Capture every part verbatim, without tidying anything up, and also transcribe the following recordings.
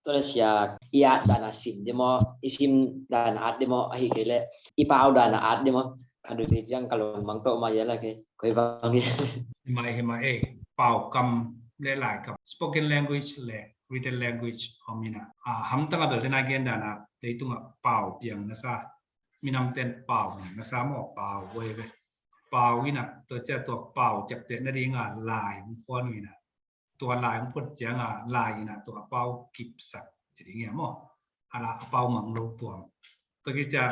Tua na sia i at dana sim dih maw, i sim dana at dih maw, ahi kei leh i pau dana at dih maw? Ka dui kei ciang ka lungmang tawh mah ia la kei koi bang hi. Himai himai ei, pau kam le lai kam, spoken language le written language om ina, a, hamtang a bel dena gen dana leitunga pau piang na sa, minamten pau na sa maw, pau voi ve. Pau ina tua cia tua pau ciapteh nadinga lai hong phuan ina, tua lai hong phuan cianga lai ina tua pau kipsak ci ding ia maw? Ala a pau mang lo tuam. Tua kicia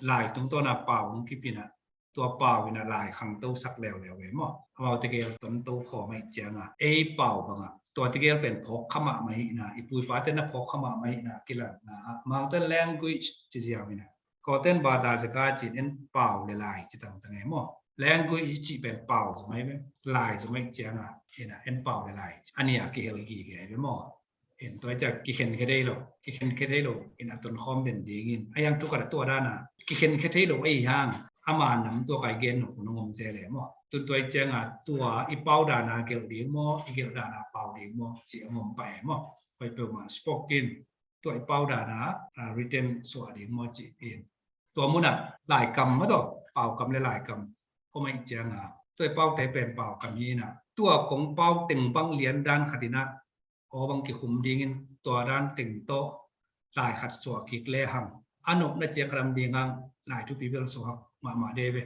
lai tungtawna pau hong kip ina tua pau ina lai khangto sak leuleu ve maw? Amau tegel tonto khawm ahi cianga ei pau banga tua tegel pen phawk kha mahmah hi ina, i pu i pate na phawk kha mahmah hi ina, kilanna ah mountain language ci ziau ina, Kawten bata zaka cin en pau le lai ci tangtang e maw? Language cih pen pau zong ai ve, lai zong ai cianga ina en pau le lai ci a nia kihel gige ai ve maw? En tua ciang kikhen khe thei lo, kikhen khe thei lo in a ton khawm den dingin a yang tuk a tua dana kikhen khe thei lo ei hang ama nam tua kai gen nung nung om ce le maw? Tun tua cianga tua i pau dana gel ding maw, i gel dana pau ding maw ci a ngom pa e maw? Koi peuhmah spoken tua i pau dana, a, written suah ding maw ci in. Tua muna lai kam maw taw, pau kam le lai kam om ai cianga tua i pau te pen pau kam hi ina, tua kong pau teng bang lian dan khat ina aw bang kikhum dingin tua dan teng tawh lai khat suah kik le hang a nopna ciang khalam ding hang lai thupi bel suak mahmah de ve.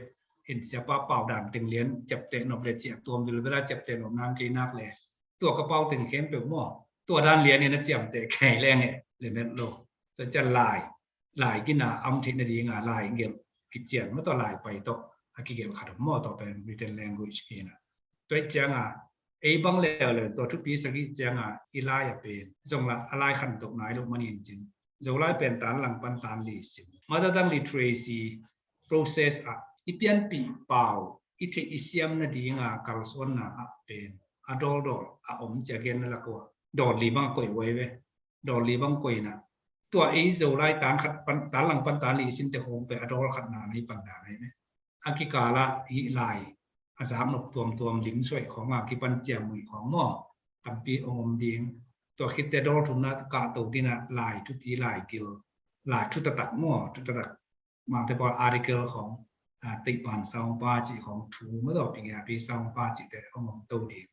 In siapa pau dan teng lian ciapteh nop le ciah tuam vilvela ciapteh nop nam kei nak le tua ka pau teng khempeuh maw, tua dan lianin a ciamteh kei leng e le met lo. Tua ciang lai, lai gina am theih nadinga lai gelh kician maw, tua lai pai tawh a kigelh khat om maw, tua pen written language kina. Tua cianga ei bang leuleu tua thupi sagih cianga i lai a pen zong la a lai khantoh nai lo manin cin Zolai pen tan lang pan tan li sim. Mother tongue literacy process ah i pianpih pau i theih i siam nadinga kalsuanna ah pen a dawldawl a om cia gen na lak uh a dawl li bang a koih uai ve. Dawl li bang koihna tua ei Zolai tan khat pan tan lang pan tan li sim te khong pen a dawl khatna na hi pan dan ahi ve. A kikala hih lai a zak nop tuamtuam lim suaih khong a kipan ciamui khong maw tampi ong om ding. Tua khitte dawl thumna kahto dina lai thupi lai gil lai thutatak maw, thutatak mangte pawl article khong, a, teihpan sawngpa cih khong thu maw, tua pingiapi sawngpa cihte ong om to ding.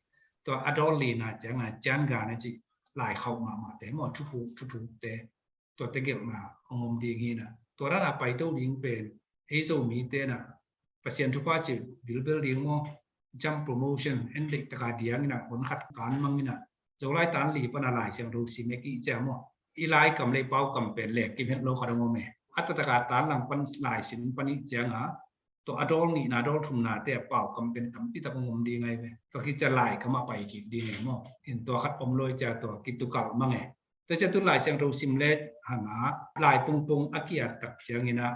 Tua a dawl lina cianga ciangana cih lai khauh mahmahte maw, thuthukte tua tegel na ong om ding hina. Tua dana paito ding pen ei Zomite na Pasian thupha cih bilbel ding maw, jump promotion en deih taka diang ina hon khat kan mang ina Zolai tan li pana Lai Siangtho sim ek i cia maw, i lai kam lei pau kam pen lek kim het lo khat ong om e. A tataka tan lang pan lai sim pan i cianga tua a dawl nihna dawl thumna te a pau kam pen tampi tak ong om ding ai ve. Tua hi cia lai kam a pai kik ding ai maw, in tua khat om loi cia tua kitukal mang e. Tua cia tu Lai Siangtho sim le hanga lai pungpung a kiat tak ciangina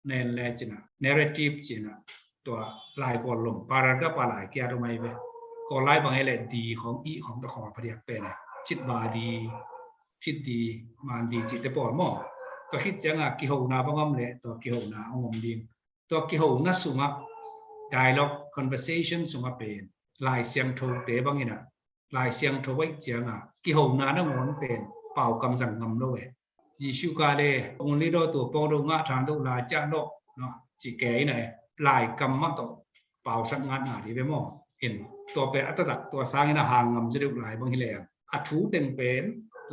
nen le cina narrative cina tua lai pawl lom paragraph a lai kiat om ai ve. Ko lai bang e le di khong i khong ta khong a phadiak pen a cit ba di, cit di, man di cite pawl maw. Tua khit cianga kihona bang om le tua kihona ong om ding. Tua kihona sunga dialogue conversation sunga pen Lai Siangtho te bangina Lai Siangtho aih cianga kihona nangawn pen pau kam zang ngam lo e. Jesu ka le ong lido tua pawng do ngah thang do lai ciah lo no ci ke ina e. Lai kam mah tawh pau sak ngat na di ve maw. In tua pen a tatak tua sangina hang ngam zi deuh lai bang hi le a thu teng pen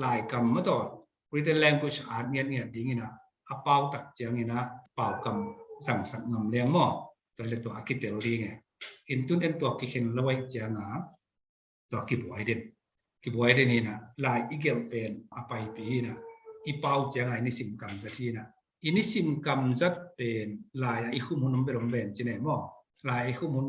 lai kam mah tawh written language at ngiatngiat dingina a pau tak ciangina pau kam zangsak ngam leng maw. Tua le tua a kitel ding e. In tun en tua kikhen lo aih cianga tua kibuai den. Kibuai den hina lai i gelh pen a paipi hina i pau cianga i nisim kam zat hina. I nisim kam zat pen lai a i khum hun om belom ben cine maw. Lai a i khum hun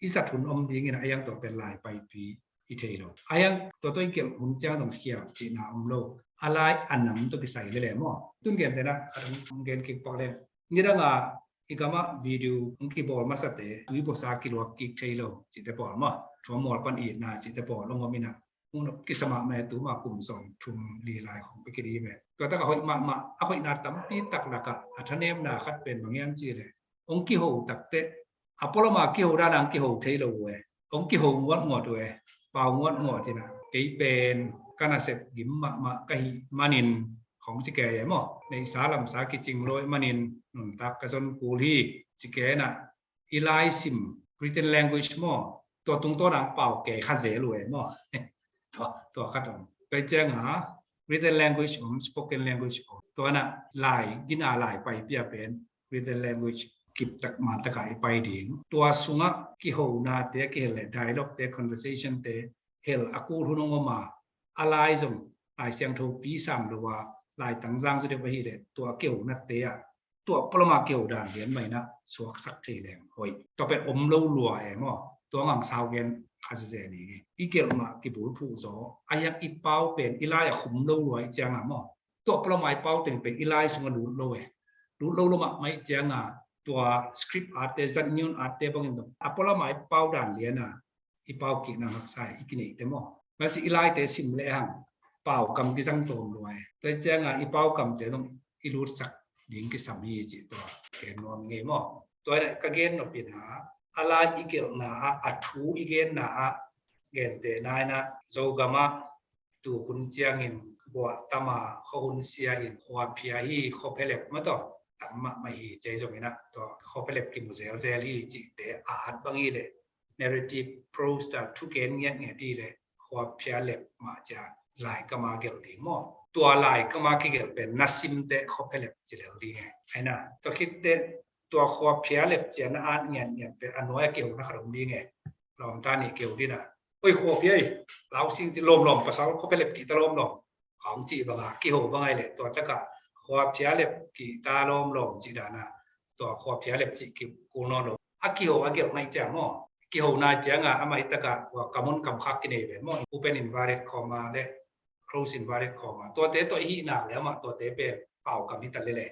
i zat hun om dingin a yang tua pen lai paipi i thei lo. A yang tua tua i gelh hun ciang dong khial cihna om lo. A lai a nam tua kisai lele maw. Tun gen tena a dong gen kik pak leng. Nidanga i gama video hong kibawl masate tui bosa kiluak kik thei lo cite pawl maw. Thua mual pan itna cite pawl hong om ina hong nop kisa mahmah e. Tuma kum sawm thum li lai khong pe kidi ve. Tua taka hoih mahmah a hoihna tampi tak laka a thanemna khat pen bang hiam ci le hong kiho takte a poloma kiho dana hong kiho thei lo uh e. Hong kiho nguatnguat uh e. Pau nguatnguat ina kei pen ka nasep gim mahmah ka hih manin khong ci kei e maw. Neihsa lamsa kicing lo ih manin nuntak ka zon kul hi ci kei na. I lai sim written language maw, tua tungtawn ang pau kei kha zel uh e maw. Tua, tua khat om. Tua ciang a written language om, spoken language om. Tua na lai, gina lai pai pia pen written language kip tak man taka i pai ding. Tua sungah kihona te, kihel le dialogue te, conversation te, hel a kul hun ong om a, a lai zong, Lai Siangtho pi sam lo a, lai tangzang zu deuh ahi le, tua kihona te a, tua polama kiho dan lian mai na, suaksak thei leng hoih. Tua pen om lo lua e maw, tua ngang sau gen kha zize ni. I gelh mah kibulphuh zaw, a hiang i pau pen, i lai a khum lo lua i ciang a maw. Tua polama i pau teng pen, i lai sungah lut lo e. Lut lo lo mah mai ciang a, tua script art te, zan nyun art te bangin dong. A polama i pau dan lian a, i pau kik nang haksa i kineih te maw. Basi i lai te sim le hang, pau kam kizang tawm lua e. Tua ciang a i pau kam te dong i lutsak ding kisam hi ci tua. Ken nuam ngei maw. Tua ka gen nopina, a lai i gelhna a, a thu i genna a, gente naina, Zogam a, tu hun ciangin guah tama, khuahun sia in, khuaphia hi, khuaphelep mataw, tam mahmah hi, cei zongin a, tua khuaphelep kimu zelzel hi, cihte a at bang hi le, narrative prose ta thugen ngiatngiat hi le, khuaphia lep mah cia, lai kama gelh ding maw. Tua lai kama kigelh pen, na simte khuaphelep ci lel ding e. Aina, tua khitte, tua khuaphia lep cia na at ngiatngiat pen, a nuai a kihona khat om ding e. Lawmta nih keu dina. Oi, khuaphia ei, lau sing ci lawmlawm, pasal khuaphelep kihta lawmlawm. Hong ci banga, kiho banga i le, tua taka, khuaphia lep kihta lawmlawm ci dana. Tua khuaphia lep ci kikul nawn lo. A kiho, a gelh mai ciang maw. Kihona cianga, ama i taka, kua kamun kamkhak kinei ven maw. Open inverted comma le, close inverted comma. Tuate tua i hihnak le ama, tuate pen, pau kam hita lele.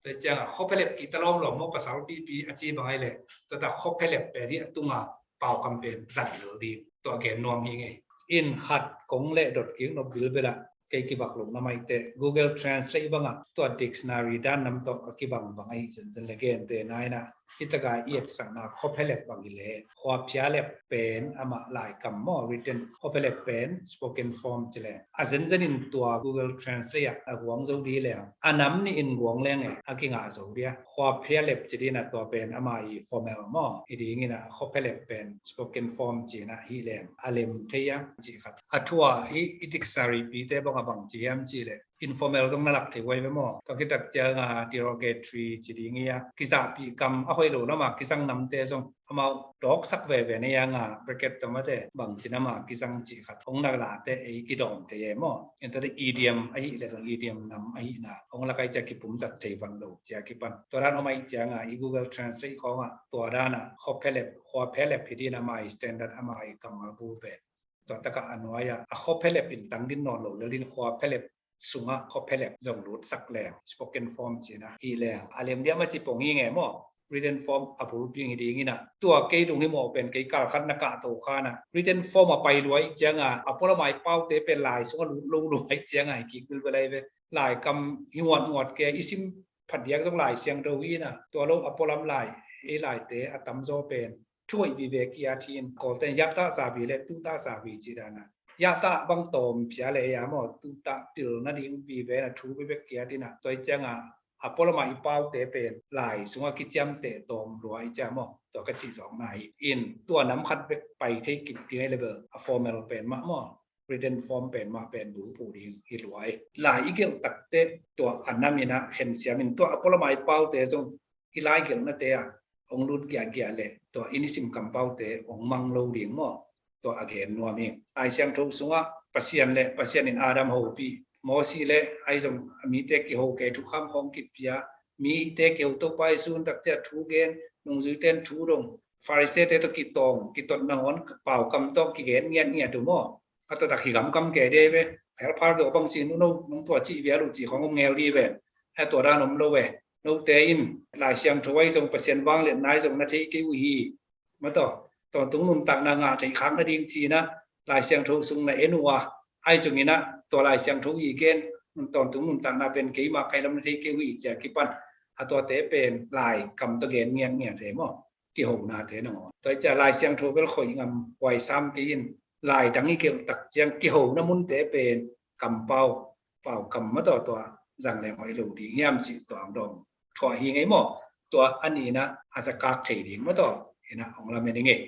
Tua cianga khuaphelep kihta lawmlawm maw, pasal pipi a ci bang ai le. Tua ta khuaphelep pen hi a tunga pau kam pen zang lel ding. Tua gen nuam hi ngei. In khat kong le dot kik nop bilbela kei kibak lo na maite Google Translate banga tua dictionary dan nam tawh a kibang bang ahi zenzen le gente naina. Hitaka i etsakna khuaphelep bang hi le khuaphialep pen ama laikam maw, written, khuaphelep pen spoken form ci le. A zenzenin tua Google Translate ah a guang zo di le. A nam nih in guang leng e, a kingah zo dia. Khuaphialep ci dina tua pen ama i formal maw. I dingina khuaphialep pen spoken form cina hi leng. A lem thei a ci khat. A thua i, i dictionary pite bang a bang ci hiam ci le. Informal zong na lak thei huai ve maw. Tua kitak cianga derogatory ci ding ia. Kizahpih kam a hoih lo nama kizang namte zong. Amau dawksak veve na ianga bracket tawh mate bang ci nama kizang ci khat. Hong na late ei kidawm thei e maw. Entate idiom ahi le zong idiom nam ahi na. Hong lakai cia kipum zat thei van lo cia kipan. Tua dan hom ahi cianga i Google Translate khawngah. Tua dana khuaphelep, khuaphelep hi dina ama i standard ama i kammal bul pen. Tua taka a nuaia a khuaphelep in tang din nawn lo lel din khuaphelep sungah khuaphelep zong lutsak leng spoken form cina hi leng. A lem diam a ci pong hi nge maw? Written form a bulpi hi dingina. Tua kei lunghimawh pen kei kalkhat na kahto khana. Written form a pai luai cianga a pualamai paute pen lai sungah lut lo luai cianga hi kik bilbelai ve. Laikam hi nguatnguat ke i sim phatdiak zong Lai Siangtho hi na. Tua lo a pualam lai, ei laite a tamzaw pen thuhoih vive kiat hi in, Kawlten yaktah sabi le tutah sabi ci dana. Yaktah bang tawm phia le ya maw, tutah pil nading vive na thu vivek kiat hi na. Tua i cianga a pualama i paute pen lai sungah kiciamteh tawm lua i cia maw. Tua ka cih zawkna hi in, tua nam khat vek pai thei kip ding hi le bel a formal pen mah maw. Written form pen mah pen bulphuh ding hi luai. Lai i gelh takte tua a namin a khensiamin tua a pualamai paute zong i lai gelhnate ah hong lut giahgiah le tua i nisim kampaute hong mang lo ding maw? Tua a gen nuam hi. Lai Siangtho sungah Pasian le Pasian in Adam hopih, Mosi le ahi zong a mite kiho kei thukham khawng kipia, mite kiho Topa i sun takcia thu gen, nungzuiten thu dong, Farisee-te tawh kitawng kitot nangawn paukam tawh kigen ngiatngiat uh maw? A tawtak hi gamkam kei dei ve. Helphar dawh bang ci nu no nong tua cih vial uh cih khawng om ngel di ve. A tua dan om lo ve. Note in Lai Siangtho ahi zong Pasian vangliatna ahi zong na thei kei uh hi. Mataw, tawntung nuntakna ngah theih khak nading cina Lai Siangtho sung na en uh a, ahi zongina tua Lai Siangtho i gen tawntung nuntakna pen keima kailam na thei kei uh hi cia kipan. A tuate pen lai kam tawh gen ngiatngiat e maw? Kihonate nangawn. Tua i cia Lai Siangtho bel khoih ngam huai sam kei in laidang i gelh tak ciang kihona munte pen kampau, paukam maw taw, tua zang leng hoih lo ding hiam cih tua hong dawng thuah hi ing ei maw. Tua a nihna a zakak thei ding maw taw, hi na hong lamen ing ei.